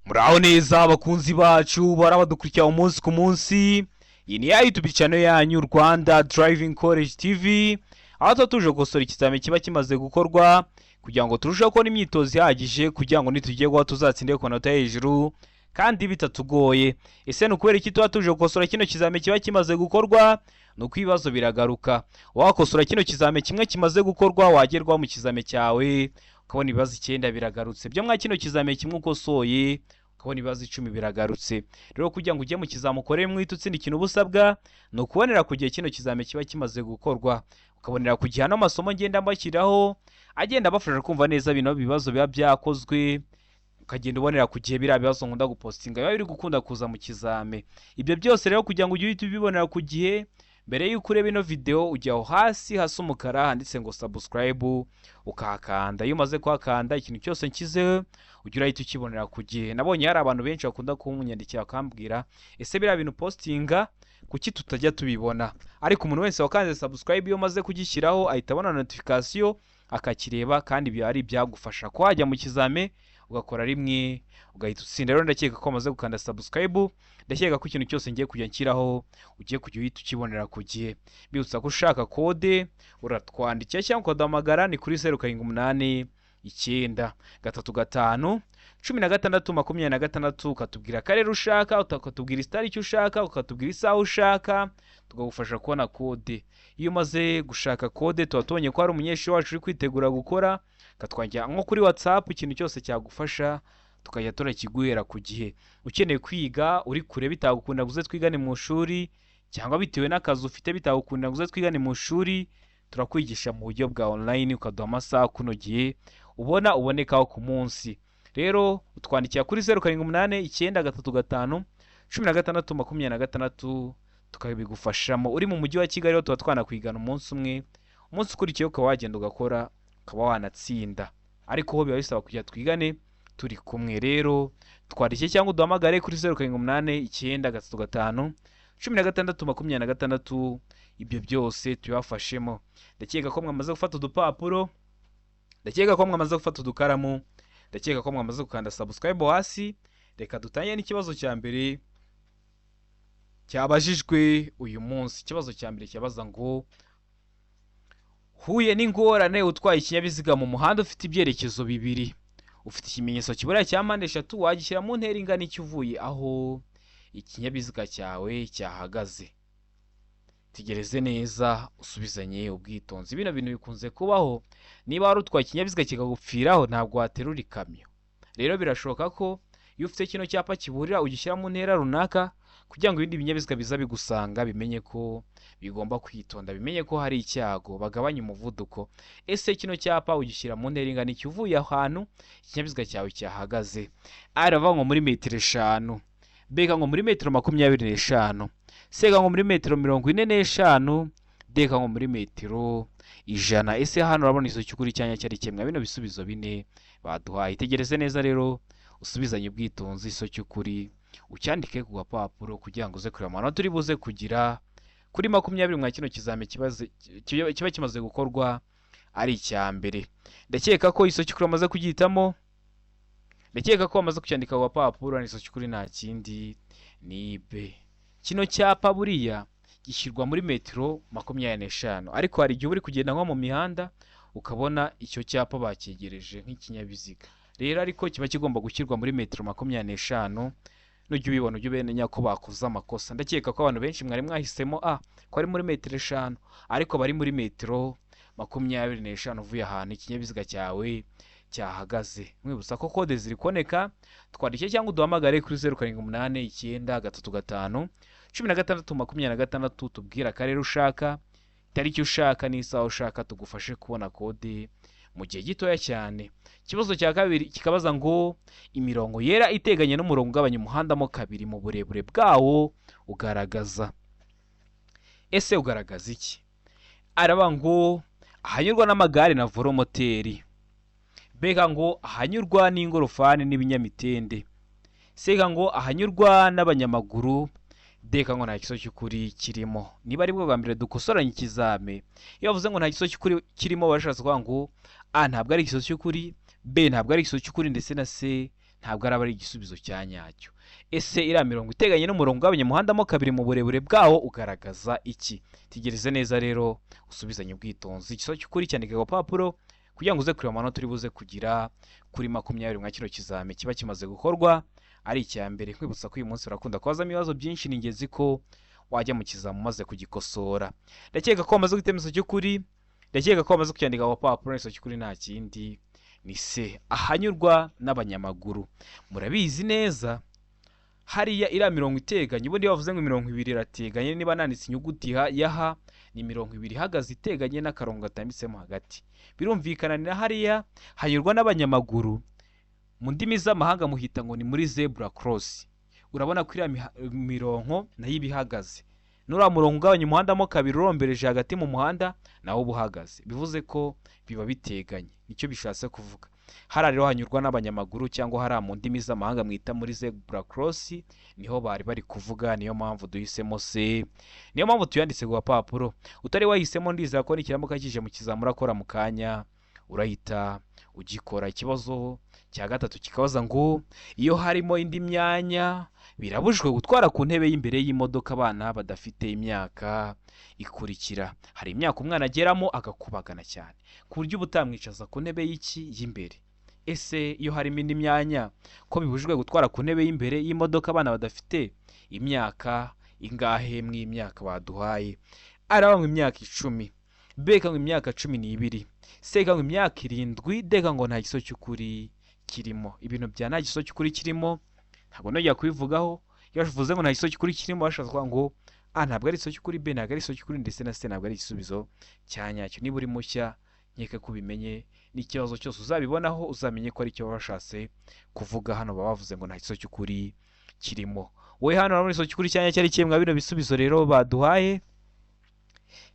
Muraho neza abakunzi bacu bahora badukurikira umunsi ku munsi. Iyi ni ya YouTube channel yanyu, Rwanda Driving College TV, aho tuba tuje gukosora ikizami kiba kimaze gukorwa kugira ngo turusheho kubona imyitozo ihagije, kugira ngo nitugiye guha tuzatsinde ku manota yo hejuru kandi bitatugoye. Ese ni ukubera iki tuba tuje gukosora kino kizami kiba kimaze gukorwa? Ni uko ibibazo biragaruka. Wakosora kino kizami kimwe kimaze gukorwa, wagerwaho mu kizami cyawe ukabona ibibazo icyenda biragarutse byo mwa kino kizami kimwe ukosoye, ukabona ibibazo 10 biragarutse. Rero kugira ngo ujye mu kizami ukore mwite utsinda, ikintu uba usabwa ni ukubonera ku gihe kino kizami kiba kimaze gukorwa, ukabonera ku gihe ano masomo ngenda mbashyiraho agenda abafasha kumva neza bino bibazo biba byakozwe, ukagenda ubonera ku gihe biriya bibazo nkunda gupostinga biba biri gukunda kuza mu kizame. Ibyo byose rero, kugira ngo ujye uhita ubibonera ku gihe, mbere y'uko ureba ino video ujya aho hasi hasa umukara handitse ngo "subscribe", ukahakanda. Iyo umaze kuhakanda, ikintu cyose nshyizeho ujya urahita ukibonera ku gihe. Nabonye hari abantu benshi bakunda kunyandikira bakambwira: "Ese biriya bintu postinga kuki tutajya tubibona?" Ariko umuntu wese wakanze subscribe, iyo umaze kugishyiraho ahita abona notification akakireba, kandi ibyo ari ibyagufasha ko wajya mu kizame ugakora rimwe ugahita utsinda. Rero ndakeka ko wamaze gukanda subscribe, ndakeka ko ikintu cyose ngiye kujya nshyiraho ugiye kujya uhita ukibonera ku gihe. Bibutsa ko ushaka kode uratwandikira cyangwa ukaduhamagara, ni kuri 0789351626, ukatubwira akarere ushaka, ukatubwira itariki ushaka, ukatubwira isaha ushaka, tukagufasha kubona kode. Iyo umaze gushaka kode, tuba tubonye ko hari umunyeshuri wacu uri kwitegura gukora, ukatwandikira nko kuri WhatsApp, ikintu cyose cyagufasha tukajya turakiguhera ku gihe. Ukeneye kwiga uri kure bitagukunda ngo uze twigane mu ishuri, cyangwa bitewe n'akazi ufite bitagukunda ngo uze twigane mu ishuri, turakwigisha mu buryo bwa online, ukaduha amasaha akunogeye ubona ubonekaho ku munsi. Rero utwandikira kuri 0789351626, tukabigufashamo. Uri mu mujyi wa Kigali rero tuba twanakwigana umunsi umwe, umunsi ukurikiyeho ukaba wagenda ugakora, ukaba wanatsinda, ariko ho biba bisaba kugira twigane turi kumwe. Rero twandike cyangwa uduhamagare kuri 0789351626, ibyo byose tubibafashemo. Ndakeka ko mwamaze gufata udupapuro, ndakeka ko mwamaze gufata udukaramu, ndakeka ko mwamaze gukanda subscribe hasi. Reka dutangire n'ikibazo cya mbere cyabajijwe uyu munsi. Ikibazo cya mbere cyabaza ngo: "Huye n'ingorane utwaye ikinyabiziga mu muhanda ufite ibyerekezo bibiri, ufite ikimenyetso kiburira cya mpande eshatu, wagishyira mu ntera ingana iki uvuye aho ikinyabiziga cyawe cyahagaze?" Tegereze neza, usubizanye ubwitonzi. Bino bintu bikunze kubaho. Niba wari utwaye ikinyabiziga kikagupfiraho, ntabwo waterura ikamyo. Rero birashoboka ko iyo ufite kino cyapa kiburira ugishyira mu ntera runaka kugira ngo ibindi binyabiziga biza bigusanga bimenye ko bigomba kwitonda, bimenye ko hari icyago, bagabanye umuvuduko. Ese kino cyapa ugishyira mu ntera ingana iki uvuye ahantu ikinyabiziga cyawe cyahagaze? A iravuga ngo muri metero 5, B ngo muri metero 25, C ngo muri metero 45, D ngo muri metero 100. Ese hano urabona izo cy'ukuri cyanya cyari kimwe bino bisubizo bine baduhaye? Itegereze neza rero, usubizanye ubwitonzi iso cy'ukuri, ucyandike ku gapapuro kugira ngo uze kureba amanota uri buze kugira kuri 20 mwa kino kizami kiba kimaze gukorwa ari icya mbere. Ndakeka ko iso cy'ukuri wamaze kugihitamo, ndakeka ko wamaze kucyandika ku gapapuro. Iso cy'ukuri nta kindi, ni B. Kino cyapa buriya gishyirwa muri metero 25, ariko hari igihe uba uri kugenda nko mu mihanda ukabona icyo cyapa bacyegereje nk'ikinyabiziga. Rero ariko kiba kigomba gushyirwa muri metero 25. Nujya ubibona ujye umenya ko bakoze amakosa. Ndakeka ko abantu benshi mwari mwahisemo A, ko ari muri metero 5, ariko bari muri metero 25 uvuye ahantu ikinyabiziga cyawe cyahagaze. Mwibutsa ko kode ziri kuboneka, twandike cyangwa uduhamagare kuri 0789351626, tubwire akarere ushaka, itariki ushaka n'isaha ushaka, tugufashe kubona kode mu gihe gitoya cyane. Ikibazo cya kabiri kikabaza ngo: "Imirongo yera iteganye n'umurongo ugabanya umuhanda mo kabiri mu burebure bwawo ugaragaza." Ese ugaragaza iki? Araba ngo ahanyurwa n'amagare na velomoteri, B ngo ahanyurwa n'ingorofani n'ibinyamitende, C ngo ahanyurwa n'abanyamaguru, D ngo nta gisubizo cy'ukuri kirimo. Niba ari bwo bwa mbere dukosoranye ikizame, iyo bavuze ngo nta gisubizo cy'ukuri kirimo, bashatse kuvuga ngo A ntabwo ari igisubizo cy'ukuri, B ntabwo ari igisubizo cy'ukuri, ndetse na C ntabwo araba ari igisubizo cya nyacyo. Ese iriya mirongo iteganye n'umurongo ugabanya umuhanda mo kabiri mu burebure bwawo ugaragaza iki? Tegereze neza rero, usubizanye ubwitonzi. Igisubizo cy'ukuri cyandika ku gapapuro kugira ngo uze kureba amanota uri buze kugira kuri 20 mwa kino kizami kiba kimaze gukorwa ari icya mbere. Nkwibutsa ko uyu munsi urakunda kubazamo ibibazo byinshi, ni ingenzi ko wajya mu kizami umaze kugikosora. Ndakeka ko wamaze guhitamo igisubizo cy'ukuri, ndakeka ko wamaze kucyandika ku gapapuro. Igisubizo cy'ukuri nta kindi, ni C, ahanyurwa n'abanyamaguru. Murabizi neza, hariya iriya mirongo iteganye, ubundi iyo bavuze ngo imirongo ibiri irateganye, niba nanditse inyuguti ya H, ni imirongo ibiri ihagaze iteganye n'akarongo gatambitsemo hagati. Birumvikana, ni na hariya hanyurwa n'abanyamaguru, mu ndimi z'amahanga muhita ngo ni muri zebra cross. Urabona ko iriya mirongo nayo iba ihagaze, n'uriya murongo ugabanya umuhanda mo kabiri urombereje hagati mu muhanda nawo uba uhagaze, bivuze ko biba biteganye, nicyo bishatse kuvuga. Hariya rero hanyurwa n'abanyamaguru, cyangwa hariya mu ndimi z'amahanga mwita muri zebra cross, niho bari bari kuvuga. Niyo mpamvu duhisemo C, niyo mpamvu tuyanditse ku gapapuro. Utari wahisemo, ndizera ko nikiramuka kije mu kizami urakora mu kanya, urahita ugikora. Ikibazo cya gatatu kikabaza ngo: iyo harimo indi myanya, birabujijwe gutwara ku ntebe y'imbere y'imodoka abana badafite imyaka ikurikira. Hari imyaka umwana ageramo agakubagana cyane ku buryo uba utamwicaza ku ntebe y'iki y'imbere. Ese iyo harimo indi myanya, ko bibujijwe gutwara ku ntebe y'imbere y'imodoka abana badafite imyaka ingahe mw'imyaka baduhaye? Araba ngo imyaka 10, B ngo imyaka 12, C ngo imyaka 7, D ngo nta gisubizo cy'ukuri kirimo. Ibintu bya nta gisubizo cy'ukuri kirimo ntabwo nongera kubivugaho. Iyo bavuze ngo nta gisubizo cy'ukuri kirimo, bashatse kuvuga ngo A ntabwo ari igisubizo cy'ukuri, B ntabwo ari igisubizo cy'ukuri, ndetse na C ntabwo ari igisubizo cya nyacyo. Niba uri mushya, nkeka ko ubimenye, n'ikibazo cyose uzabibonaho uzamenye ko aricyo baba bashatse kuvuga. Hano baba bavuze ngo nta gisubizo cy'ukuri kirimo. Wowe hano urabona igisubizo cy'ukuri cya nyacyo ari kimwe mwa bino bisubizo rero baduhaye?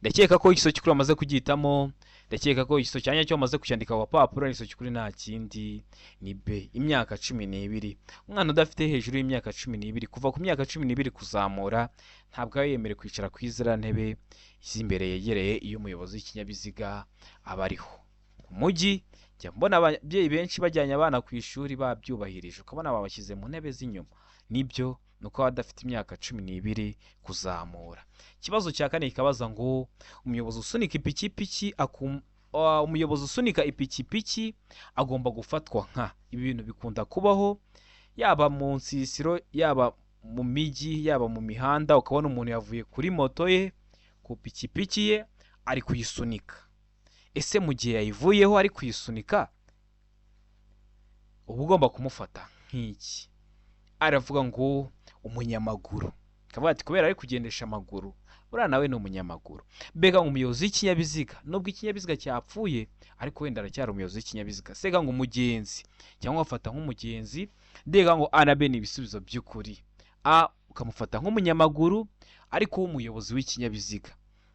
Ndakeka ko igisubizo cy'ukuri bamaze kugihitamo, ndakeka ko igisubizo cya nyacyo bamaze kucyandika ku gapapuro. Igisubizo cy'ukuri nta kindi, ni B, imyaka 12. Umwana udafite hejuru y'imyaka 12, kuva ku myaka 12 kuzamura, ntabwo aba yemerewe kwicara ku iziriya ntebe z'imbere yegereye iyo umuyobozi w'ikinyabiziga aba ariho. Mu mujyi njya mbona ababyeyi benshi bajyanye abana ku ishuri babyubahirije, ukabona babashyize mu ntebe z'inyuma. Nibyo, ni uko aba adafite imyaka 12 kuzamura. Ikibazo cya kane kikabaza ngo: umuyobozi usunika ipikipiki agomba gufatwa nka. Ibi bintu bikunda kubaho yaba mu nsisiro, yaba mu mijyi, yaba mu mihanda, ukabona umuntu yavuye kuri moto ye, ku pikipiki ye, ari kuyisunika. Ese mu gihe yayivuyeho ari kuyisunika, uba ugomba kumufata nk'iki? Aravuga ngo umunyamaguru, akavuga ati kubera ari kugendesha amaguru, buriya nawe ni umunyamaguru. Mbega ngo umuyobozi w'ikinyabiziga, nubwo ikinyabiziga cyapfuye ariko wenda aracyari umuyobozi w'ikinyabiziga. C ngo umugenzi, cyangwa afata nk'umugenzi. D ngo A na B ni ibisubizo by'ukuri. A ukamufata nk'umunyamaguru ariko w'umuyobozi w'ikinyabiziga.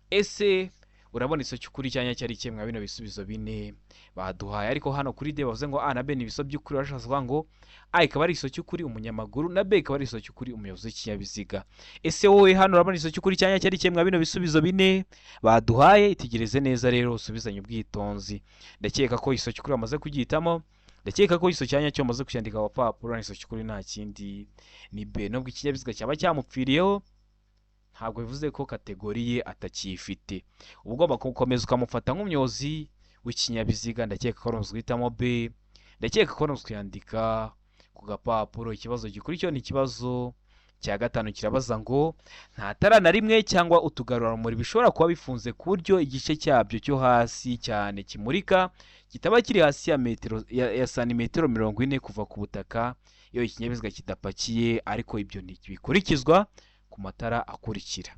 Ese urabona igisubizo cy'ukuri cyanya cyari kimwe mwa bino bisubizo bine baduhaye? Ariko hano kuri D bavuze ngo A na B ni ibisubizo by'ukuri, bashatse kuvuga ngo A ikaba ari igisubizo cy'ukuri, umunyamaguru, na B ikaba ari igisubizo cy'ukuri, umuyobozi w'ikinyabiziga. Ese wowe hano urabona igisubizo cy'ukuri cyanya cyari kimwe mwa bino bisubizo bine baduhaye? Itegereze neza rero, usubizanye ubwitonzi. Ndakeka ko igisubizo cy'ukuri bamaze kugihitamo, ndakeka ko igisubizo cya nyacyo bamaze kucyandika ku gapapuro. Igisubizo cy'ukuri nta kindi, ni B. Nubwo ikinyabiziga cyaba cyamupfiriyeho, ntabwo bivuze ko category ye atakiyifite, uba ugomba gukomeza ukamufata nk'umuyobozi w'ikinyabiziga. Ndakeka ko ari guhitamo B, ndakeka ko ari kuyandika ku gapapuro. Ikibazo gikurikiyeho ni ikibazo cya gatanu, kirabaza ngo: nta tara na rimwe cyangwa utugarurarumuri bishobora kuba bifunze ku buryo igice cyabyo cyo hasi cyane kimurika kitaba kiri hasi ya metero ya santimetero 40 kuva ku butaka iyo ikinyabiziga kidapakiye, ariko ibyo ntibikurikizwa ku matara akurikira.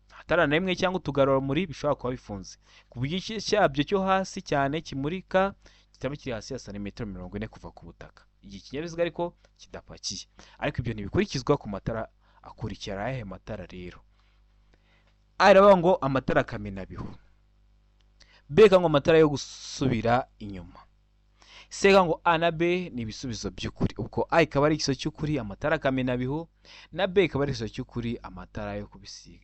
Nta tara na rimwe cyangwa utugarurarumuri bishobora kuba bifunze ku buryo igice cyabyo cyo hasi cyane kimurika kitaba kiri hasi ya santimetero 40 kuva ku butaka igihe ikinyabiziga ariko kidapakiye, ariko ibyo ntibikurikizwa ku matara akurikira. Ayahe matara rero? A iravuga ngo amatara kamenabihu, B ngo amatara yo gusubira inyuma, C ngo A na B ni ibisubizo by'ukuri. Ubwo A ikaba ari igisubizo cy'ukuri, amatara kamenabihu, na B ikaba ari igisubizo cy'ukuri, amatara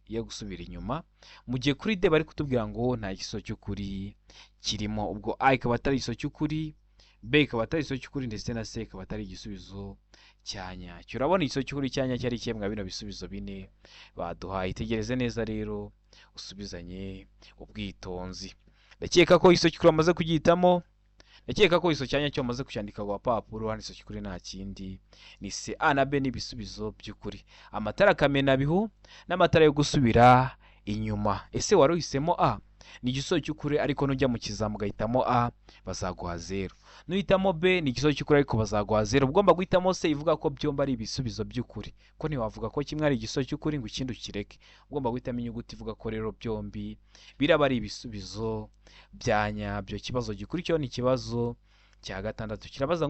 yo gusubira inyuma, mu gihe kuri D bari kutubwira ngo nta gisubizo cy'ukuri kirimo. Ubwo A ikaba atari igisubizo cy'ukuri, B ikaba atari igisubizo cy'ukuri, ndetse na C ikaba atari igisubizo cya nyacyo. Urabona igisubizo cy'ukuri cya nyacyo ari ikihe mwa bino bisubizo bine baduhaye? Itegereze neza rero usubizanye ubwitonzi. Ndakeka ko igisubizo cy'ukuri wamaze kugihitamo, ndakeka ko igisubizo cya nyacyo wamaze kucyandika ku gapapuro. Hano igisubizo cy'ukuri nta kindi ni C. A na B ni ibisubizo by'ukuri. Amatara kamenabihu n'amatara yo gusubira inyuma. Ese wari uhisemo A? Ni igisubizo cy'ukuri, ariko nujya mu kizamu ugahitamo A bazaguha 0. Nuhitamo B ni igisubizo cy'ukuri, ariko bazaguha 0. Ugomba guhitamo C ivuga ko byombi ari ibisubizo by'ukuri, ko ntiwavuga ko kimwe ari igisubizo cy'ukuri ngo ikindi ukireke. Ugomba guhitamo inyuguti ivuga ko rero byombi biraba ari ibisubizo bya nyabyo. Ikibazo gikurikiyeho ni ikibazo cya gatandatu, kirabaza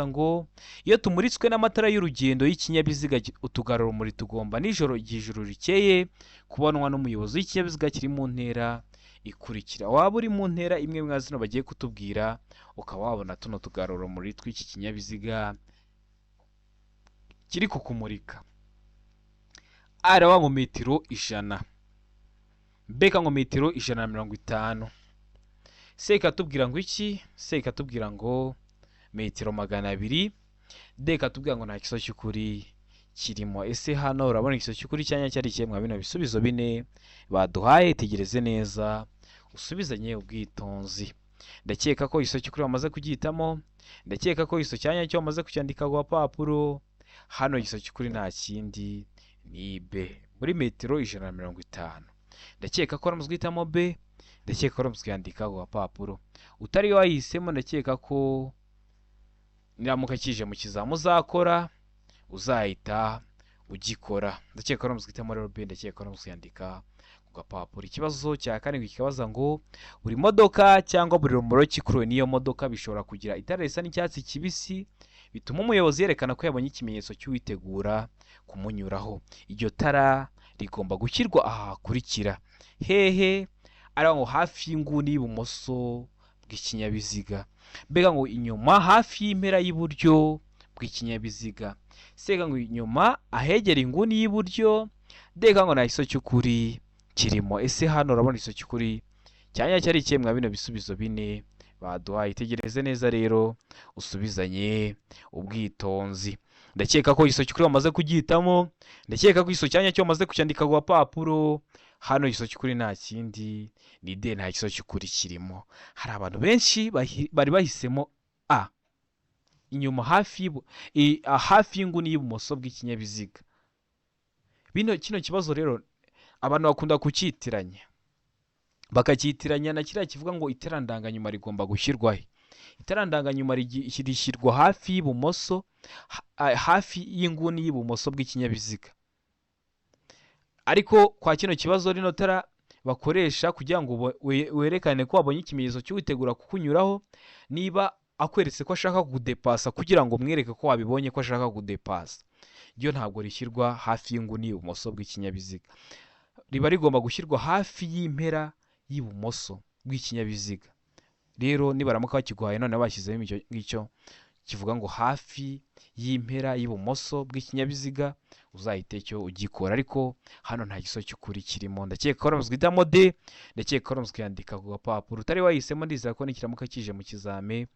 ngo iyo tumuritswe n'amatara y'urugendo y'ikinyabiziga utugarurumuri tugomba nijoro igihe ijuru rikeye kubonwa n'umuyobozi w'ikinyabiziga kiri mu ntera ikurikira. Waba uri mu ntera imwe mwa zino bagiye kutubwira, ukaba wabona tuno tugarurumuri tw'iki kinyabiziga kiri kukumurika. A araba ngo metero 100, B ngo metero 150, C ikatubwira ngo iki? C ikatubwira ngo metero 200, D ikatubwira ngo nta gisubizo cy'ukuri kirimo. Ese hano urabona igisubizo cy'ukuri cya nyacyo ari ikihe mwa bino bisubizo bine baduhaye? Tegereze neza usubizanye ubwitonzi. Ndakeka ko igisubizo cy'ukuri wamaze kugihitamo, ndakeka ko igisubizo cya nyacyo wamaze kucyandika ku gapapuro. Hano igisubizo cy'ukuri nta kindi ni B, muri metero 150. Ndakeka ko wamaze guhitamo B, ndakeka ko wamaze kuyandika ku gapapuro. Utari wayihisemo, ndakeka ko niramuka kije mu kizamu uzakora uzahita ugikora. Ndakeka ko wamaze guhitamo rero B, ndakeka ko wamaze kuyandika ku gapapuro. Ikibazo cya karindwi kikabaza ngo buri modoka cyangwa buri romoroki ikuruwe n'iyo modoka bishobora kugira itara risa n'icyatsi kibisi bituma umuyobozi yerekana ko yabonye ikimenyetso cy'uwitegura kumunyuraho. Iryo tara rigomba gushyirwa aha hakurikira. Hehe? Ari ngo hafi y'inguni y'ibumoso bw'ikinyabiziga, mbega ngo inyuma hafi y'impera y'iburyo bw'ikinyabiziga, sega ngo inyuma ahegera inguni y'iburyo, deka ngo nta gisubizo cy'ukuri kirimo. Ese hano urabona igisubizo cy'ukuri cya nyacyo ari ikihe mwa bino bisubizo bine baduhaye? Itegereze neza rero usubizanye ubwitonzi. Ndakeka ko igisubizo cy'ukuri wamaze kugihitamo, ndakeka ko igisubizo cya nyacyo wamaze kucyandika ku gapapuro. Hano igisubizo cy'ukuri nta kindi ni D, nta gisubizo cy'ukuri kirimo. Hari abantu benshi bari bahisemo A, inyuma hafi y'inguni y'ibumoso bw'ikinyabiziga. Kino kibazo rero abantu bakunda kucyitiranya, bakacyitiranya na kiriya kivuga ngo itara ndanganyuma rigomba gushyirwa he. Itara ndanganyuma rishyirwa hafi y'ibumoso, hafi y'inguni y'ibumoso bw'ikinyabiziga. Ariko kwa kino kibazo rino tara bakoresha kugira ngo werekane ko wabonye ikimenyetso cy'uwitegura kukunyuraho, niba akweretse ko ashaka kugudepasa, kugira ngo umwereke ko wabibonye ko ashaka kugudepasa, ryo ntabwo rishyirwa hafi y'inguni y'ibumoso bw'ikinyabiziga, riba rigomba gushyirwa hafi y'impera y'ibumoso bw'ikinyabiziga. Rero nibaramuka bakiguhaye noneho bashyizemo icyo ngicyo kivuga ngo hafi y'impera y'ibumoso bw'ikinyabiziga, uzahite cyo ugikora. Ariko hano nta gisubizo cy'ukuri kirimo. Ndakeka ko wamaze guhitamo D, ndakeka ko wamaze kuyandika ku gapapuro. Utari wahisemo, ndizera ko nikiramuka kije mu kizame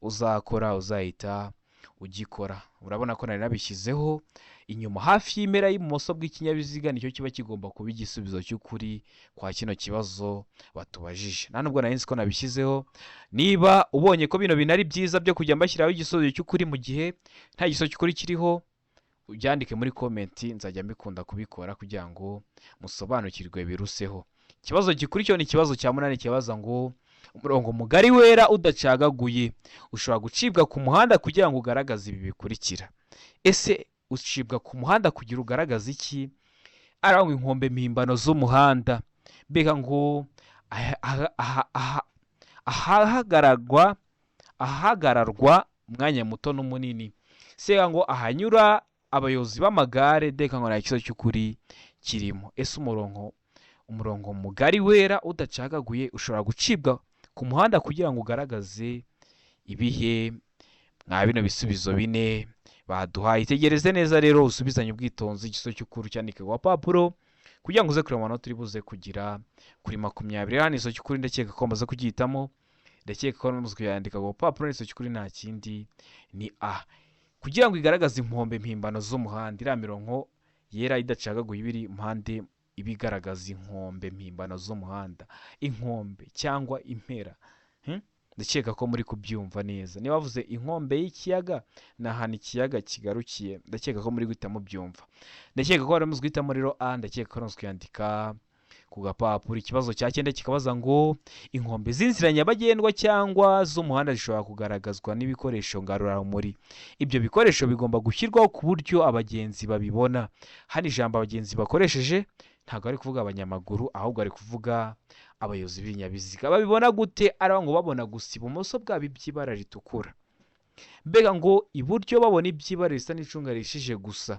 uzakora uzahita ugikora. Urabona ko nari nabishyizeho inyuma hafi y'impera y'ibumoso bw'ikinyabiziga, nicyo kiba kigomba kuba igisubizo cy'ukuri kwa kino kibazo batubajije. Nta nubwo nari nzi ko nabishyizeho. Niba ubonye ko bino bintu ari byiza byo kujya mbashyiraho igisubizo cy'ukuri mu gihe nta gisubizo cy'ukuri kiriho, ubyandike muri komenti, nzajya mbikunda kubikora kugira ngo musobanukirwe biruseho. Ikibazo gikurikiyeho ni ikibazo cya munani, kibaza ngo umurongo mugari wera udacagaguye ushobora gucibwa ku muhanda kugira ngo ugaragaze ibi bikurikira. Ese ucibwa ku muhanda kugira ugaragaze iki? Arangwa inkombe mpimbano z'umuhanda, mbega ngo ahagararwa umwanya muto n'umunini, sega ngo ahanyura abayobozi b'amagare, deka ngo nta kibazo cy'ukuri kirimo. Ese umurongo mugari wera udacagaguye ushobora gucibwa ku muhanda kugira ngo ugaragaze ibihe mwa bino bisubizo bine baduhaye? Itegereze neza rero usubizanye ubwitonzi igisubizo cy'ukuri cyandike ku gapapuro kugira ngo uze kureba amanota uri buze kugira kuri 20. Hano igisubizo cy'ukuri ndakeka ko wamaze kugihitamo. Ndakeka ko muzi kuyandika ku rupapuro. Igisubizo cy'ukuri nta kindi ni A, kugira ngo igaragaze inkombe mpimbano z'umuhanda. Iriya mirongo yera idacagaguye iba iri impande iba igaragaza inkombe mpimbano z'umuhanda, inkombe cyangwa impera. Ndakeka ko muri kubyumva neza. Niba bavuze inkombe y'ikiyaga, ni ahantu ikiyaga kigarukiye. Ndakeka ko muri guhita mubyumva. Ndakeka ko muzi guhitamo rero A. Ndakeka ko muzi kuyandika ku gapapuro. Ikibazo cya cyenda kikabaza ngo inkombe z'inzira nyabagendwa cyangwa z'umuhanda zishobora kugaragazwa n'ibikoresho ngarurarumuri. Ibyo bikoresho bigomba gushyirwaho ku buryo abagenzi babibona. Hano ijambo abagenzi bakoresheje ntabwo ari kuvuga abanyamaguru, ahubwo ari kuvuga abayobozi b'ibinyabiziga. Babibona gute? Araba ngo babona gusa ibumoso bwabo iby'ibara ritukura, mbega ngo iburyo babona iby'ibara risa n'icunga rihishije gusa,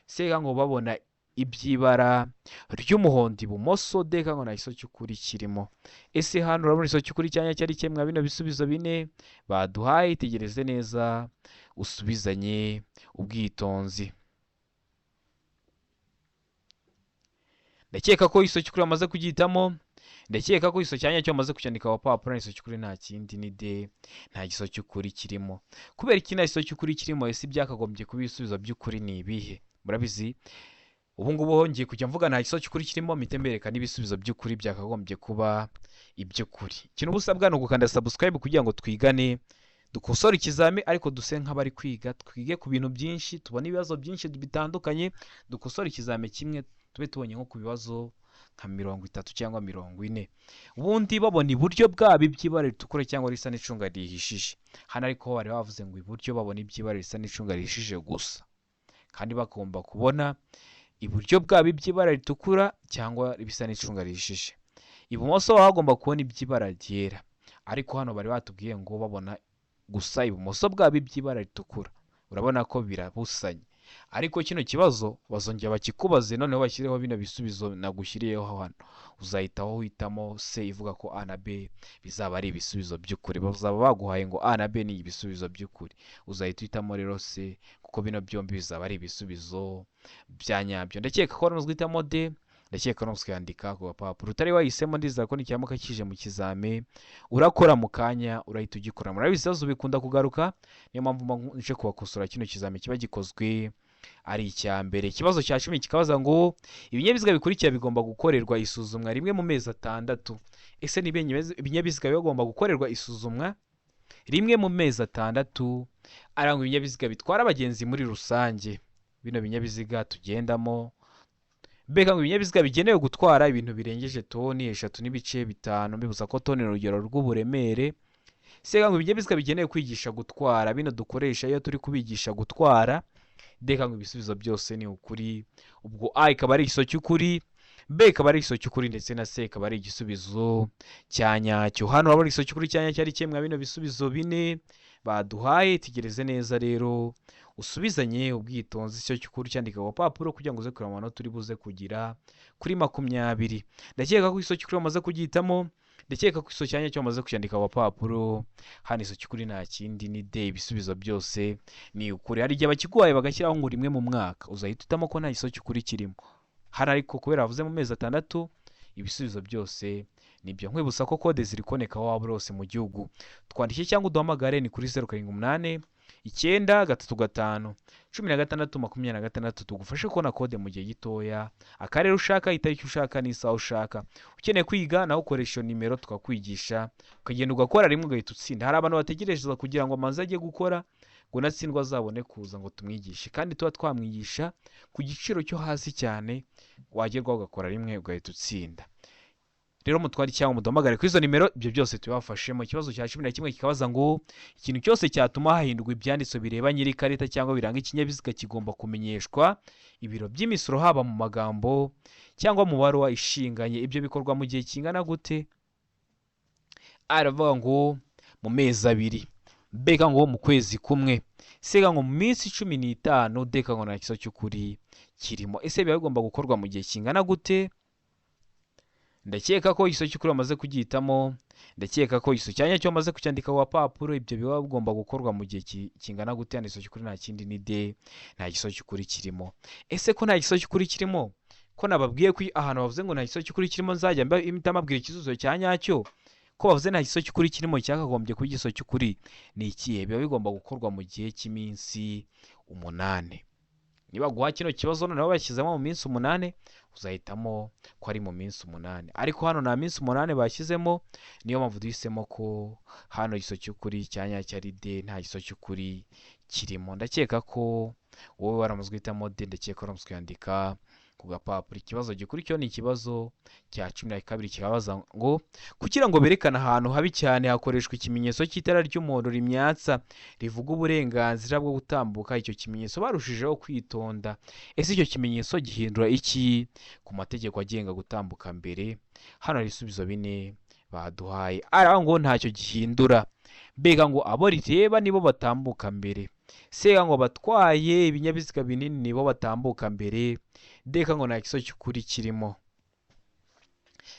sega ngo babona iby'ibara ry'umuhondo ibumoso, deka ngo nta giso cy'ukuri kirimo. Ese hano urabona igiso cy'ukuri cyanya cyari kimwe bino bisubizo bine baduhaye? Itegereze neza usubizanye ubwitonzi. Ndakeka ko igiso cy'ukuri bamaze kugihitamo. Ndakeka ko igiso cyanya cyo bamaze kucyandika ku papuro. Igiso cy'ukuri nta kindi ni D, nta giso cy'ukuri kirimo. Kubera iki nta giso cy'ukuri kirimo? Ese byakagombye kuba ibisubizo by'ukuri ni ibihe? Murabizi ubu ngubu hongeye kujya mvuga nta giso cy'ukuri kirimo, mpite mbereka n'ibisubizo by'ukuri byakagombye kuba iby'ukuri. Ikintu uba usabwa ni ugukanda subscribe kugira ngo twigane, dukosore ikizami, ariko duse nk'abari kwiga, twige ku bintu byinshi, tubone ibibazo byinshi bitandukanye, dukosore ikizami kimwe tube tubonye nko ku bibazo nka 30 cyangwa 40. Ubundi babona iburyo bwabo iby'ibara ritukura cyangwa risa n'icunga rihishije. Hano ariko bari bavuze ngo iburyo babona iby'ibara risa n'icunga rihishije gusa, kandi bagomba kubona iburyo bwabo iby'ibara ritukura cyangwa ibisa n'icunga rihishije. Ibumoso baba bagomba kubona iby'ibara ryera, ariko hano bari batubwiye ngo babona gusa ibumoso bwabo iby'ibara ritukura. Urabona ko birabusanye. Ariko kino kibazo bazongera bakikubaze, noneho bashyireho bino bisubizo nagushyiriyeho hano. Uzahita uhitamo C ivuga ko A na B bizaba ari ibisubizo by'ukuri. Bazaba baguhaye ngo A na B ni ibisubizo by'ukuri, uzahita uhitamo rero C kuko bino byombi bizaba ari ibisubizo bya nyabyo. Ndakeka ko wari guhitamo D. Ndakeka no kuyandika ku gapapuro. Utari wahisemo, ndizera ko nikiramuka kije mu kizame urakora mu kanya urahita ugikora. Murabizi ibibazo bikunda kugaruka, niyo mpamvu nje kubakosora kino kizame kiba gikozwe ari icya mbere. Ikibazo cya 10 kikabaza ngo ibinyabiziga bikurikira bigomba gukorerwa isuzumwa rimwe mu mezi 6. Ese ni ibinyabiziga bigomba gukorerwa isuzumwa rimwe mu mezi 6? Arangwa ibinyabiziga bitwara abagenzi muri rusange, bino binyabiziga tugendamo, mbega ngo ibinyabiziga bigenewe gutwara ibintu birengeje toni 3.5, mbibuza ko toni ni urugero rw'uburemere. Sega ngo ibinyabiziga bigenewe kwigisha gutwara, bino dukoresha iyo turi kubigisha gutwara. Deka ngo ibisubizo byose ni ukuri. Ubwo A ikaba ari igisubizo cy'ukuri, B ikaba ari igisubizo cy'ukuri, ndetse na C ikaba ari igisubizo cya nyacyo. Hano urabona igisubizo cy'ukuri cya nyacyo ari kimwe bino bisubizo bine baduhaye. Tegereze neza rero usubizanye ubwitonzi icyo cy'ukuri cyandika ku gapapuro kugira ngo uze kureba amanota uri buze kugira kuri 20. Ndakeka ko igisubizo cy'ukuri bamaze kugihitamo. Ndakeka ko igisubizo cya nyacyo bamaze kucyandika ku gapapuro. Hano igisubizo cy'ukuri nta kindi ni D, ibisubizo byose ni ukuri. Hari igihe bakiguhaye bagashyiraho ngo rimwe mu mwaka, uzahita uhitamo ko nta gisubizo cy'ukuri kirimo. Hano ariko kubera bavuze mu mezi 6, ibisubizo byose nibyo. Nkwibutsa ko kode ziri kuboneka aho waba uri hose mu gihugu. Twandike cyangwa uduhamagare ni kuri 0 7 8 9 3 5 16 26, tugufashe kubona kode mu gihe gitoya, akarere ushaka, itariki ushaka n'isaha ushaka. Ukeneye kwiga nawe ukoresha iyo nimero tukakwigisha, ukagenda ugakora rimwe ugahita utsinda. Hari abantu bategereza kugira ngo amaze ajye gukora ngo natsindwa azabone kuza ngo tumwigishe, kandi tuba twamwigisha ku giciro cyo hasi cyane, wagerwaho ugakora rimwe ugahita utsinda. Rero mutware cyangwa muduhamagare kuri izo nimero, ibyo byose tubibafashemo. Ikibazo cya 11 kikabaza ngo ikintu cyose cyatuma hahindurwa ibyanditso bireba nyiri ikarita cyangwa biranga ikinyabiziga kigomba kumenyeshwa ibiro by'imisoro, haba mu magambo cyangwa mu baruwa ishinganye. Ibyo bikorwa mu gihe kingana gute? Aravuga ngo mu mezi 2, B ngo mu kwezi kumwe, C ngo mu minsi 15, D ngo nta kibazo cy'ukuri kirimo. Ese biba bigomba gukorwa mu gihe kingana gute? Ndakeka ko igisubizo cy'ukuri bamaze kugihitamo. Ndakeka ko igisubizo cya nyacyo bamaze kucyandika ku gapapuro. Ibyo biba bigomba gukorwa mu gihe kingana gute? Hano igisubizo cy'ukuri nta kindi ni D, nta gisubizo cy'ukuri kirimo. Ese ko nta gisubizo cy'ukuri kirimo, ko nababwiye ko ahantu bavuze ngo nta gisubizo cy'ukuri kirimo nzajya mpita mbabwira igisubizo cya nyacyo, Ko bavuze nta gisubizo cy'ukuri kirimo, cyakagombye kuba igisubizo cy'ukuri ni ikihe? Biba bigomba gukorwa mu gihe cy'iminsi 8. Niba guha kino kibazo noneho bashyizemo mu minsi 8, uzahitamo ko ari mu minsi 8. Ariko hano nta minsi 8 bashyizemo, niyo mpamvu duhisemo ko hano igisubizo cy'ukuri cya nyacyo ari D, nta gisubizo cy'ukuri kirimo. Ndakeka ko wowe waramaze guhitamo D, ndakeka waramaze kuyandika ku gapapuro. Ikibazo gikurikiyeho ni ikibazo cya 12, kikabaza ngo kugira ngo berekane ahantu habi cyane hakoreshwa ikimenyetso cy'itara ry'umuhondo rimyatsa rivuga uburenganzira bwo gutambuka. Icyo kimenyetso barushijeho kwitonda. Ese icyo kimenyetso gihindura iki ku mategeko agenga gutambuka mbere? Hano hari ibisubizo 4 baduhaye. Aravuga ngo ntacyo gihindura, mbega ngo abo rireba nibo batambuka mbere. Sega ngo abatwaye ibinyabiziga binini nibo batambuka mbere. Deka ngo nta gisubizo cy'ukuri kirimo.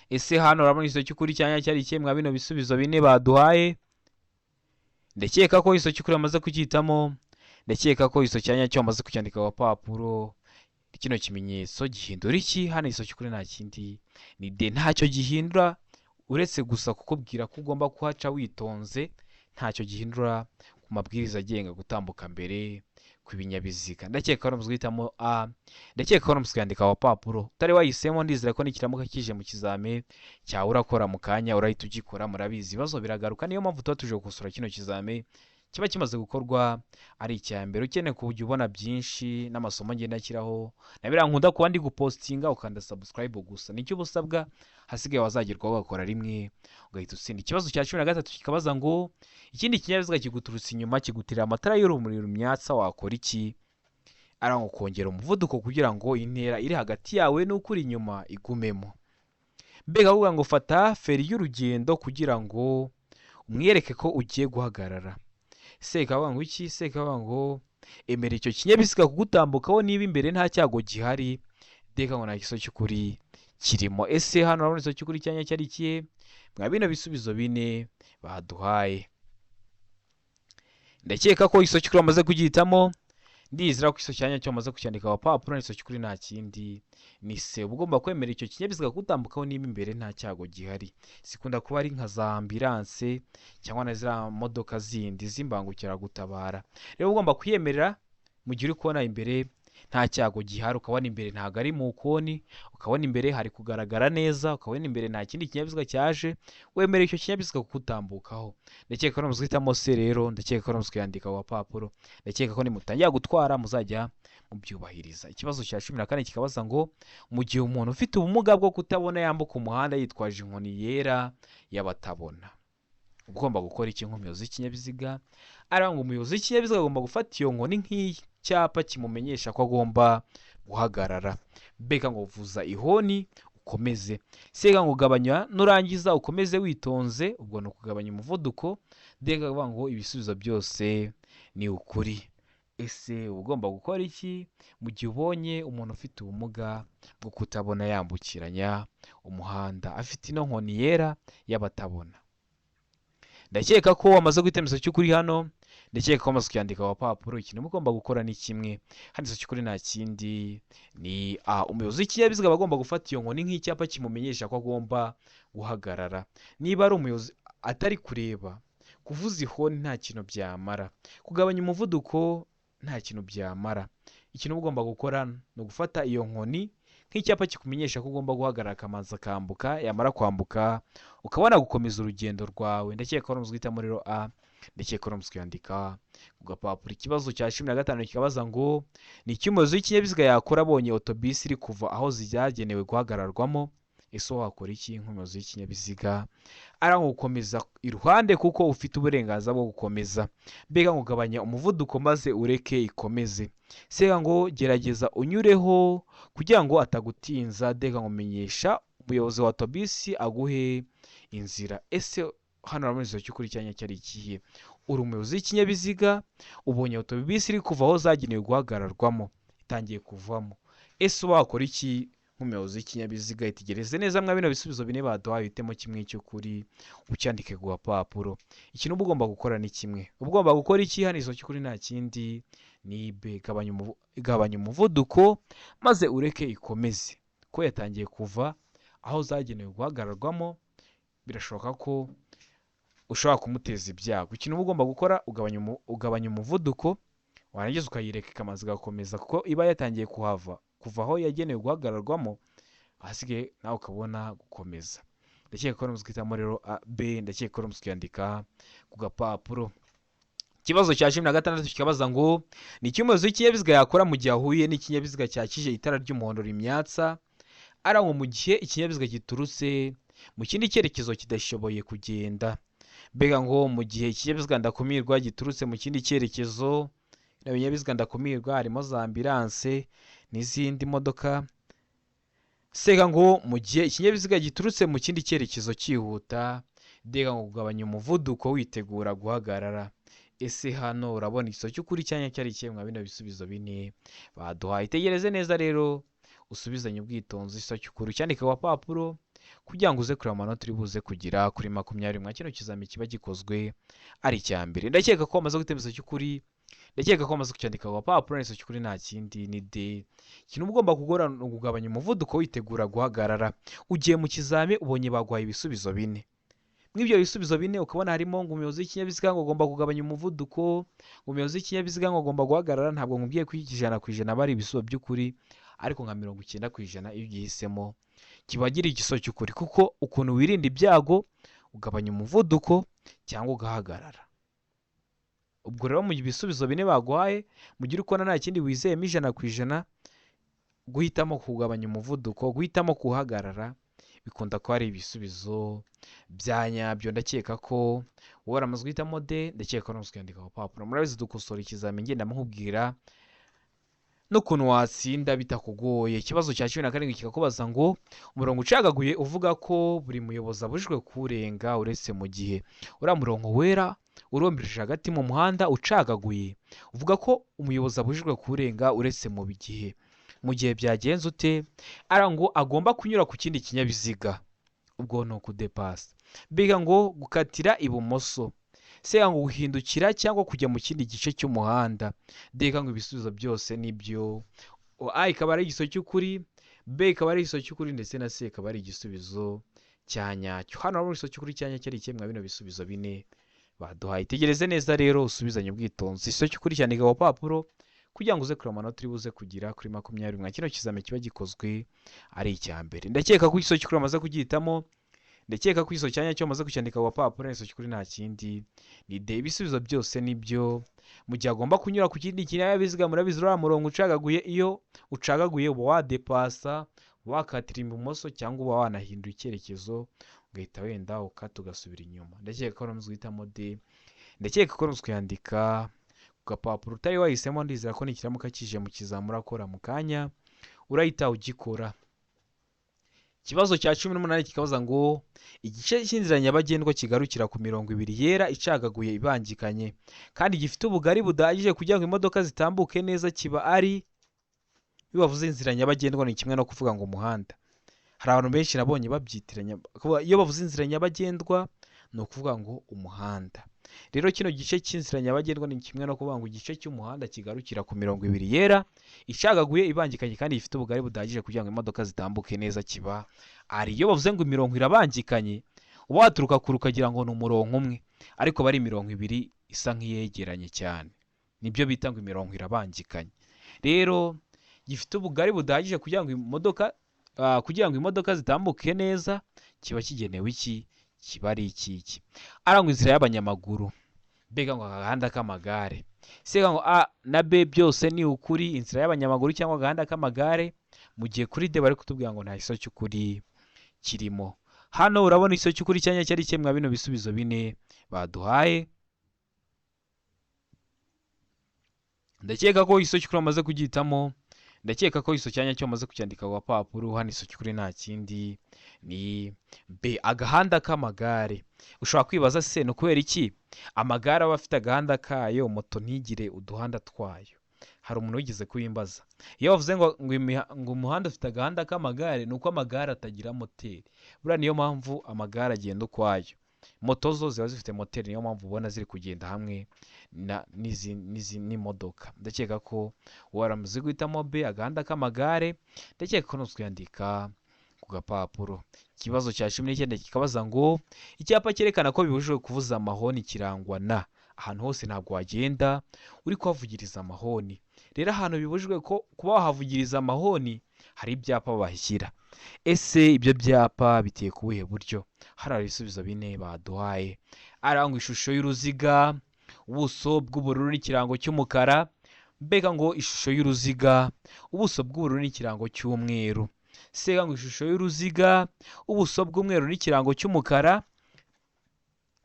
Ese hano urabona igisubizo cy'ukuri cyanya cyari ikihe mwa bino bisubizo 4 baduhaye? Ndakeka ko igisubizo cy'ukuri bamaze kucyitamo, ndakeka ko igisubizo cya nyacyo bamaze kucyandika ku gapapuro. Kino kimenyetso gihindura iki? Hano igisubizo cy'ukuri nta kindi ni D, ntacyo gihindura uretse gusa kukubwira ko ugomba kuhaca witonze. Ntacyo gihindura ku mabwiriza agenga gutambuka mbere kw'ibinyabiziga. Ndakeka ko waramaze guhitamo A, ndakeka ko waramaze kuyandika ku gapapuro. Utari wahisemo, ndizera ko nikiramuka kije mu kizame cyawe urakora mu kanya urahita ugikora. Murabizi ibibazo biragaruka, niyo mpamvu tuba tuje gukosora kino kizame kiba kimaze gukorwa ari icya mbere. Ukeneye kujya ubona byinshi n'amasomo ngenda nshyiraho na biriya nkunda kuba ndi gupostinga, ukanda subscribe gusa, nicyo uba usabwa, hasigaye wazagerwaho ugakora rimwe ugahita utsinda. Ikibazo cya 13 kikabaza ngo ikindi kinyabiziga kiguturutse inyuma kigutira amatara y'urumuri rumyatsa, wakora iki? Arangwa kongera umuvuduko kugira ngo intera iri hagati yawe n'ukuri inyuma igumemo. Mbega avuga ngo fata feri y'urugendo kugira ngo umwereke ko ugiye guhagarara. Sekavuga ngo iki? Sekavuga ngo emera icyo kinyabiziga kugutambukaho niba imbere nta cyago gihari. Deka ngo nta gisubizo cy'ukuri kirimo. Ese hano urabona igisubizo cy'ukuri cyanya cyari ikihe mwa bino bisubizo 4 baduhaye? Ndakeka ko igisubizo cy'ukuri bamaze kugihitamo, ndizera ko igisubizo cya nyacyo bamaze kucyandika ku gapapuro. Igisubizo cy'ukuri nta kindi ni se, uba ugomba kwemera icyo kinyabiziga kugutambukaho niba imbere nta cyago gihari. Zikunda kuba ari nka za ambilanse cyangwa na ziriya modoka zindi z'imbangukiragutabara. Rero ugomba kuyemerera mu gihe uri kubona imbere nta cyago gihari, ukabona imbere ntabwo ari mu koni, ukabona imbere hari kugaragara neza, ukabona imbere nta kindi kinyabiziga cyaje, wemera icyo kinyabiziga kugutambukaho. Ndakeka ko namaze guhitamo se rero, ndakeka ko namaze kuyandika ku gapapuro, ndakeka ko nimutangira gutwara muzajya mubyubahiriza. Ikibazo cya 14 kikabaza ngo mu gihe umuntu ufite ubumuga bwo kutabona yambuka umuhanda yitwaje inkoni yera y'abatabona, ugomba gukora iki nk'umuyobozi w'ikinyabiziga? Arangwa ngo umuyobozi w'ikinyabiziga agomba gufata iyo nkoni nk'icyapa kimumenyesha ko agomba guhagarara. Mbega ngo vuza ihoni ukomeze. Sega ngo gabanya nurangiza ukomeze witonze, ubwo ni ukugabanya umuvuduko. Deka ngo ibisubizo byose ni ukuri. Ese uba ugomba gukora iki mu gihe ubonye umuntu ufite ubumuga bwo kutabona yambukiranya umuhanda afite ino nkoni yera y'abatabona? Ndakeka ko wamaze guhitamo igisubizo cy'ukuri hano, ndakeka ko wamaze kucyandika ku gapapuro. Ikintu uba ugomba gukora ni kimwe, hano igisubizo cy'ukuri nta kindi ni A. Umuyobozi w'ikinyabiziga aba agomba gufata iyo nkoni nk'icyapa kimumenyesha ko agomba guhagarara. Niba ari umuyobozi atari kureba, kuvuza ihoni nta kintu byamara, kugabanya umuvuduko nta kintu byamara. Ikintu uba ugomba gukora ni ugufata iyo nkoni nk'icyapa kikumenyesha ko ugomba guhagarara, akamanza akambuka, yamara kwambuka ukabona gukomeza urugendo rwawe. Ndakeka ko waramaze guhitamo rero A, ndakeka ko waramaze kuyandika ku gapapuro. Ikibazo cya 15 kikabaza ngo ni iki umuyobozi w'ikinyabiziga yakora abonye otobisi iri kuva aho zagenewe guhagararwamo? Ese wakora iki nk'umuyobozi w'ikinyabiziga? Arangwa gukomeza iruhande kuko ufite uburenganzira bwo gukomeza. Mbega ngo gabanya umuvuduko maze ureke ikomeze. Sega ngo gerageza unyureho kugira ngo atagutinza. Deka ngo menyesha umuyobozi wa otobisi aguhe inzira. Ese hano urabona igisubizo cy'ukuri cyanya cyari ikihe? Uri umuyobozi w'ikinyabiziga, ubonye otobisi iri kuva aho zagenewe guhagararwamo, itangiye kuvamo. Ese wakora iki nk'umuyobozi w'ikinyabiziga? Itegereze neza mwa bino bisubizo 4 baduhaye, uhitemo kimwe cy'ukuri ucyandike ku gapapuro. Ikintu uba ugomba gukora ni kimwe. Uba ugomba gukora iki? Hano igisubizo cy'ukuri nta kindi ni B, gabanya umuvuduko maze ureke ikomeze. Ko yatangiye kuva aho zagenewe guhagararwamo, birashoboka ko ushobora kumuteza ibyago. Ikintu uba ugomba gukora, ugabanya umuvuduko, warangiza ukayireka ikamanza igakomeza, kuko iba yatangiye kuhava, kuva aho yagenewe guhagararwamo, ahasigaye nawe ukabona gukomeza. Ndakeka ko uramutse uhitamo rero A, B, ndakeka ko uramutse ukiyandika ku gapapuro. Ikibazo cya 16 kikabaza ngo ni iki umuyobozi w'ikinyabiziga yakora mu gihe ahuye n'ikinyabiziga cyakije itara ry'umuhondo rimyatsa arangwa mu gihe ikinyabiziga giturutse mu kindi cyerekezo kidashoboye kugenda. Mbega ngo mu gihe ikinyabiziga ndakumirwa giturutse mu kindi cyerekezo, ibinyabiziga ndakumirwa harimo za ambilanse n'izindi modoka. Sega ngo mu gihe ikinyabiziga giturutse mu kindi cyerekezo cyihuta, dega ngo kugabanya umuvuduko witegura guhagarara. Ese hano urabona igisubizo cy'ukuri cyanya cyari ikihe mwa bino bisubizo bine baduhaye? Itegereze neza rero, usubizanye ubwitonzi igisubizo cy'ukuri, ucyandike ku gapapuro kugira ngo uze kureba amanota uri buze kugira kuri 20 mwa kino kizami kiba gikozwe ari icya mbere. Ndakeka ko wamaze guhitamo igisubizo cy'ukuri, ndakeka ko wamaze kucyandika ku gapapuro. Igisubizo cy'ukuri nta kindi ni D. Ikintu uba ugomba gukora ni ukugabanya umuvuduko witegura guhagarara. Ugiye mu kizami ubonye baguhaye ibisubizo bine, muri ibyo bisubizo bine ukabona harimo ngo umuyobozi w'ikinyabiziga ngo agomba kugabanya umuvuduko, ngo umuyobozi w'ikinyabiziga ngo agomba guhagarara. Ntabwo nkubwiye ko 100% aba ari ibisubizo by'ukuri, ariko nka 90% iyo ugihisemo kiba gira igisubizo cy'ukuri, kuko ukuntu wirinda ibyago ugabanya umuvuduko cyangwa ugahagarara. Ubwo rero mu bisubizo bine baguhaye, mu gihe uri kubona nta kindi wizeyemo 100%, guhitamo kugabanya umuvuduko, guhitamo guhagarara bikunda kuba ari ibisubizo bya nyabyo. Ndakeka ko wowe waramaze guhitamo D, ndakeka ko waramaze kwiyandika ku gapapuro. Murabizi dukosora ikizami ngenda mukubwira n'ukuntu watsinda bitakugoye. Ikibazo cya 17 kikakubaza ngo umurongo ucagaguye uvuga ko buri muyobozi abujijwe kuwurenga uretse mu gihe uriya murongo wera urombereje hagati mu muhanda ucagaguye uvuga ko umuyobozi abujijwe kuwurenga uretse mu gihe, mu gihe byagenze ute? Ara ngo agomba kunyura ku kindi kinyabiziga, ubwo ni ukudepasa. Mbega ngo gukatira ibumoso, se ngo guhindukira cyangwa kujya mu kindi gice cy'umuhanda. Deka ngo ibisubizo byose nibyo. A ikaba ari igisubizo cy'ukuri, B ikaba ari igisubizo cy'ukuri, ndetse na C ikaba ari igisubizo cya nyacyo. Hano harimo igisubizo cy'ukuri cya nyacyo ari kimwe bino bisubizo bine baduhaye. Itegereze neza rero, usubizanye ubwitonzi. Igisubizo cy'ukuri cyandika ku gapapuro kugira ngo uze kureba amanota uri buze kugira kuri 20 mwa kino kizami kiba gikozwe ari icya mbere. Ndakeka ko igisubizo cy'ukuri wamaze kugihitamo, ndakeka ko igisubizo cya nyacyo wamaze kucyandika ku gapapuro. Igisubizo cy'ukuri nta kindi ni D. Ibisubizo byose nibyo. Mu gihe agomba kunyura ku kindi kinyabiziga, murabizi uriya murongo ucagaguye, iyo ucagaguye uba wadepasa, wakatira ibumoso cyangwa uba wanahindura icyerekezo ugahita wenda ukata ugasubira inyuma. Ndakeka ko waramaze guhitamo D, ndakeka ko waramaze kuyandika ku gapapuro. Utari wahisemo ndizera ko nikiramuka kije mu kizami urakora mu kanya urahita ugikora. Ikibazo cya 18 kikabaza ngo igice cy'inzira nyabagendwa kigarukira ku mirongo ibiri yera icagaguye ibangikanye kandi gifite ubugari budahagije kugira ngo imodoka zitambuke neza kiba ari. Iyo bavuze inzira nyabagendwa ni kimwe no kuvuga ngo umuhanda. Hari abantu benshi nabonye babyitiranya, iyo bavuze inzira nyabagendwa ni ukuvuga ngo umuhanda. Rero kino gice cy'inzira nyabagendwa ni kimwe no kuvuga ngo igice cy'umuhanda kigarukira ku mirongo ibiri yera icagaguye ibangikanye kandi gifite ubugari budahagije kugira ngo imodoka zitambuke neza kiba ari. Iyo bavuze ngo imirongo irabangikanye, uba waturuka kure ukagira ngo ni umurongo umwe, ariko aba ari imirongo ibiri isa nk'iyegeranye cyane. Nibyo bita ngo imirongo irabangikanye. Rero gifite ubugari budahagije kugira ngo imodoka, kugira ngo imodoka zitambuke neza, kiba kigenewe iki? Kiba ari iki? Arangwa inzira y'abanyamaguru, mbega ngo agahanda k'amagare. Sega ngo A na B byose ni ukuri, inzira y'abanyamaguru cyangwa agahanda k'amagare, mu gihe kuri D bari kutubwira ngo nta gisubizo cy'ukuri kirimo. Hano urabona igisubizo cy'ukuri cyanya cyari kimwe mwa bino bisubizo bine baduhaye. Ndakeka ko igisubizo cy'ukuri wamaze kugihitamo, ndakeka ko igisubizo cya nyacyo wamaze kucyandika ku gapapuro. Hano igisubizo cy'ukuri nta kindi ni B, agahanda k'amagare. Ushobora kwibaza se ni ukubera iki amagare aba afite agahanda kayo, moto ntigire uduhanda twayo? Hari umuntu wigeze kubimbaza. Iyo bavuze ngo umuhanda ufite agahanda k'amagare, ni uko amagare atagira moteri. Buriya niyo mpamvu amagare agenda ukwayo. Moto zo ziba zifite moteri, niyo mpamvu ubona ziri kugenda hamwe n'imodoka. Ndakeka ko waramaze guhitamo B, agahanda k'amagare. Ndakeka ko nutwiyandika ku gapapuro. Ikibazo cya 19 kikabaza ngo icyapa cyerekana ko bibujijwe kuvuza amahoni kirangwa na. Ahantu hose ntabwo wagenda uri kuhavugiriza amahoni. Rero ahantu bibujijwe ko kuba wahavugiriza amahoni hari ibyapa bahashyira. Ese ibyo byapa biteye ku buhe buryo? Hari ibisubizo bine baduhaye. Arangwa ishusho y'uruziga, ubuso bw'ubururu n'ikirango cy'umukara. Mbega ngo ishusho y'uruziga, ubuso bw'ubururu n'ikirango cy'umweru. Sega ngo ishusho y'uruziga, ubuso bw'umweru n'ikirango cy'umukara.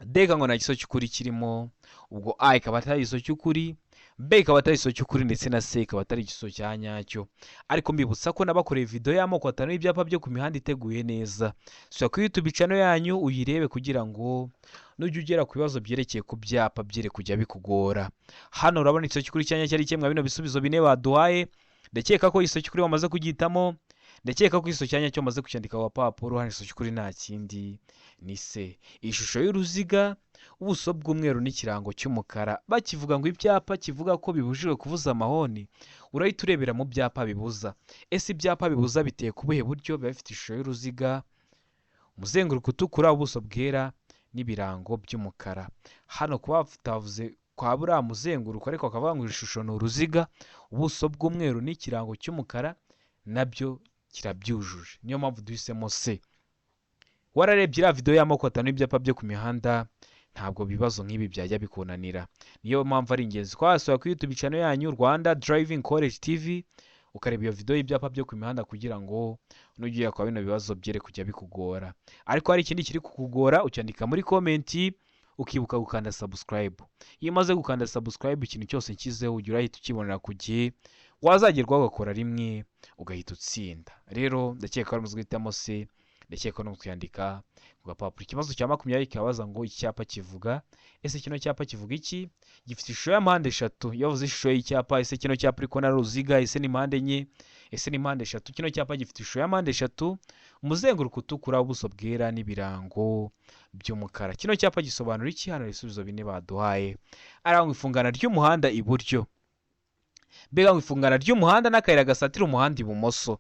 Dega ngo nta gisubizo cy'ukuri kirimo. Ubwo A ikaba atari igisubizo cy'ukuri, B ikaba atari igisubizo cy'ukuri, ndetse na C ikaba atari igisubizo cya nyacyo. Ariko mbibutsa ko nabakoreye video y'amoko atanu y'ibyapa byo ku mihanda iteguye neza. Sura kuri YouTube channel yanyu uyirebe kugira ngo nujya ugera ku bibazo byerekeye ku byapa byere kujya bikugora. Hano urabona igisubizo cy'ukuri cya nyacyo ari kimwe bino bisubizo bine baduhaye. Ndakeka ko igisubizo cy'ukuri wamaze kugihitamo. Ndakeka ko igisubizo cya nyacyo wamaze kucyandika ku gapapuro. Hano igisubizo cy'ukuri nta kindi ni C. Ishusho y'uruziga, ubuso bw'umweru n'ikirango cy'umukara. Bakivuga ngo ibyapa kivuga ko bibujijwe kuvuza amahoni, urahita urebera mu byapa bibuza. Ese ibyapa bibuza biteye ku buhe buryo? Biba bifite ishusho y'uruziga, umuzenguruko utukura, ubuso bwera n'ibirango by'umukara. Hano kuba batavuze kwa buriya muzenguruko ariko bakavuga ngo ishusho ni uruziga, ubuso bw'umweru n'ikirango cy'umukara, nabyo kirabyujuje. Niyo mpamvu duhisemo C. Wararebye iriya video y'amoko atanu y'ibyapa byo ku mihanda, ntabwo ibibazo nk'ibi byajya bikunanira. Niyo mpamvu ari ingenzi ko wasura kuri YouTube channel yanyu Rwanda Driving College TV, ukareba iyo video y'ibyapa byo ku mihanda kugira ngo nujya kwa bino bibazo byere kujya bikugora. Ariko hari ikindi kiri kukugora, ucyandika muri comment, ukibuka gukanda subscribe. Iyo umaze gukanda subscribe, ikintu cyose nshyizeho ujya urahita ukibonera ku gihe, wazagerwaho ugakora rimwe ugahita utsinda. Rero ndakeka ko ari guhitamo C, ndakeka no kuyandika ku gapapuro. Ikibazo cya 20 kikabaza ngo iki cyapa kivuga. Ese kino cyapa kivuga iki? Gifite ishusho ya mpande eshatu. Iyo bavuze ishusho y'icyapa, ese kino cyapa uri kubona ari uruziga? Ese ni mpande enye? Ese ni mpande eshatu? Kino cyapa gifite ishusho ya mpande eshatu, umuzenguruko utukura, ubuso bwera n'ibirango by'umukara. Kino cyapa gisobanura iki? Hano ibisubizo bine baduhaye. Arangwa ifungana ry'umuhanda iburyo, mbega ngo ifungana ry'umuhanda n'akayira gasatira umuhanda ibumoso.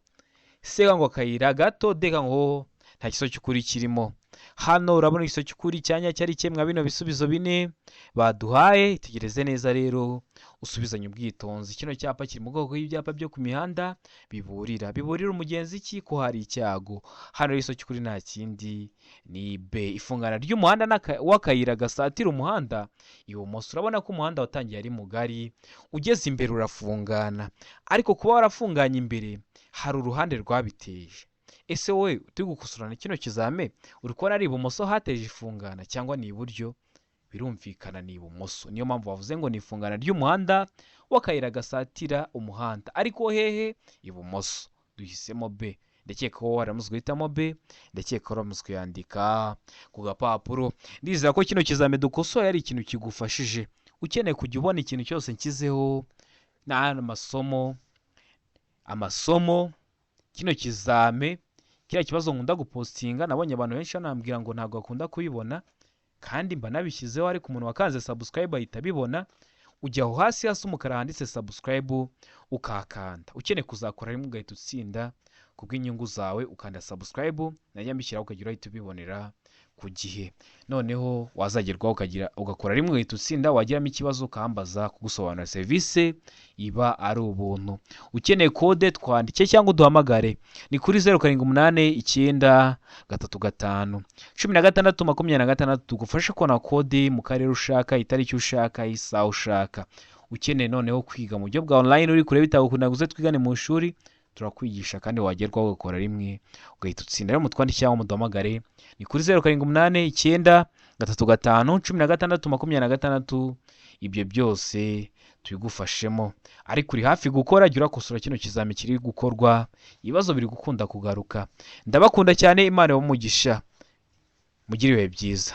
Sega ngo akayira gato. Dega ngo nta gisubizo cy'ukuri kirimo. Hano urabona igisubizo cy'ukuri cya nyacyo ari kimwe bino bisubizo bine baduhaye. Itegereze neza rero, usubizanye ubwitonzi. Kino cyapa kiri mu bwoko bw'ibyapa byo ku mihanda biburira. Biburira umugenzi iki? Ko hari icyago. Hano rero igisubizo cy'ukuri nta kindi ni B, ifungana ry'umuhanda w'akayira gasatira umuhanda ibumoso. Urabona ko umuhanda watangiye ari mugari, ugeze imbere urafungana, ariko kuba warafunganye imbere hari uruhande rwabiteje. Ese wowe turi gukosorana kino kizame, uri kubona ari ibumoso hateje ifungana cyangwa ni iburyo? Birumvikana ni ibumoso. Niyo mpamvu bavuze ngo ni ifungana ry'umuhanda w'akayira gasatira umuhanda, ariko hehe? Ibumoso. Duhisemo B. Ndakeka ko waramaze guhitamo B, ndakeka ko waramaze kuyandika ku gapapuro. Ndizera ko kino kizame dukosoye ari ikintu kigufashije. Ukeneye kujya ubona ikintu cyose nshyizeho n'aya masomo, amasomo, kino kizame, kiriya kibazo nkunda gupostinga, nabonye abantu benshi banambwira ngo ntabwo bakunda kubibona kandi mba nabishyizeho, ariko umuntu wakanze subscribe ahita abibona. Ujya aho hasi hasi umukara handitse subscribe ukahakanda. Ukeneye kuzakora rimwe ugahita utsinda kubw'inyungu zawe, ukanda subscribe, najya mbishyiraho ukagira uhita ubibonera ku gihe. Noneho wazagerwaho ukagira ugakora rimwe ugahita utsinda. Wagiramo ikibazo ukambaza, kugusobanurira serivisi iba ari ubuntu. Ukeneye kode, twandike cyangwa uduhamagare, ni kuri 0789351626, tugufashe kubona kode mu karere ushaka, itariki ushaka, isaha ushaka. Ukeneye noneho kwiga mu buryo bwa online, uri kure bitagukunda ngo uze twigane mu ishuri, turakwigisha kandi wagerwaho ugakora rimwe ugahita utsinda. Rero mutwandike cyangwa muduhamagare, ni kuri 0789351626. Ibyo byose tubigufashemo. Ariko uri hafi gukora, jya urakosora kino kizami kiri gukorwa, ibibazo biri gukunda kugaruka. Ndabakunda cyane, Imana ibahe umugisha, mugire ibihe byiza.